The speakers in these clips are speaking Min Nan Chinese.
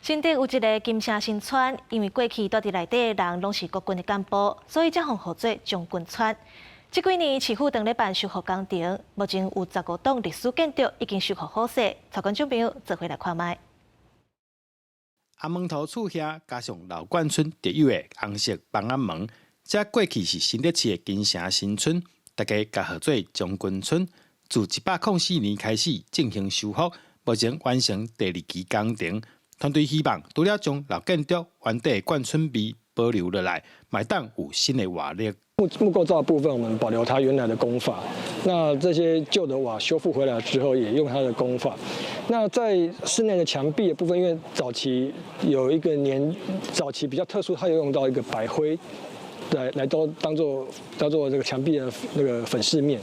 新竹有一个金城新村，因為過去蹛佇內底的人攏是國軍的幹部，所以才予號做將軍村。這幾年市府正咧辦修復工程，目前有15棟歷史建築已經修復好勢，帶觀眾朋友做伙來看覓。阿門頭厝遐加上老眷村特有的紅色枋仔門，這過去是新竹市的金城新村，大家共號做將軍村。自104年開始進行修復，目前完成第二期工程。團隊希望除了將老建築原底的眷村味保留落來，嘛會當有新的活力。木構造的部分，我們保留它原來的工法。那這些舊的瓦修復回來之後，也用它的工法。那在室內的牆壁的部分，因為早期有一個年，早期比較特殊，它有用到一個白灰來都當做這個牆壁的那個粉飾面。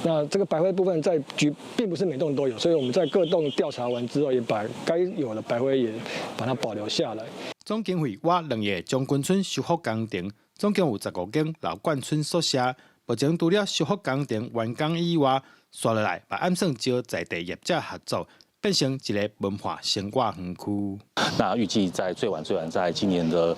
那這個白灰部分在局並不是每棟都有，所以我們在各棟調查完之後，也把該有的白灰也把它保留下來。總經費倚兩億將軍村修復工程，總共有15間老眷村宿舍。目前除了修復工程完工以外，紲落來嘛按算招在地業者合作，變成一个文化生活園區。那預計在最晚最晚在今年的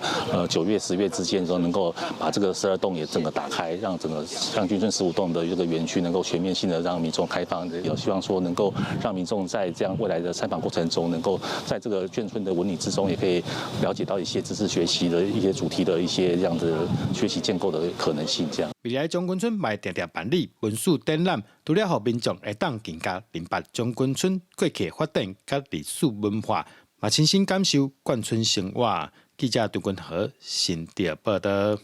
9月10月之間，都能夠把這個12棟也整個打開，讓整個將軍村15棟的這個園區能夠全面性的讓民眾開放。有希望說能夠讓民眾在這樣未來的參訪過程中，能夠在這個眷村的紋理之中，也可以了解到一些知識學習的一些主題的一些這樣的學習建構的可能性。這樣。未來將軍村嘛會定定辦理文史展覽，除了予民眾會當更加明白將軍村過去發展佮歷史文化，嘛親身感受眷村生活。記者張君和新竹報道。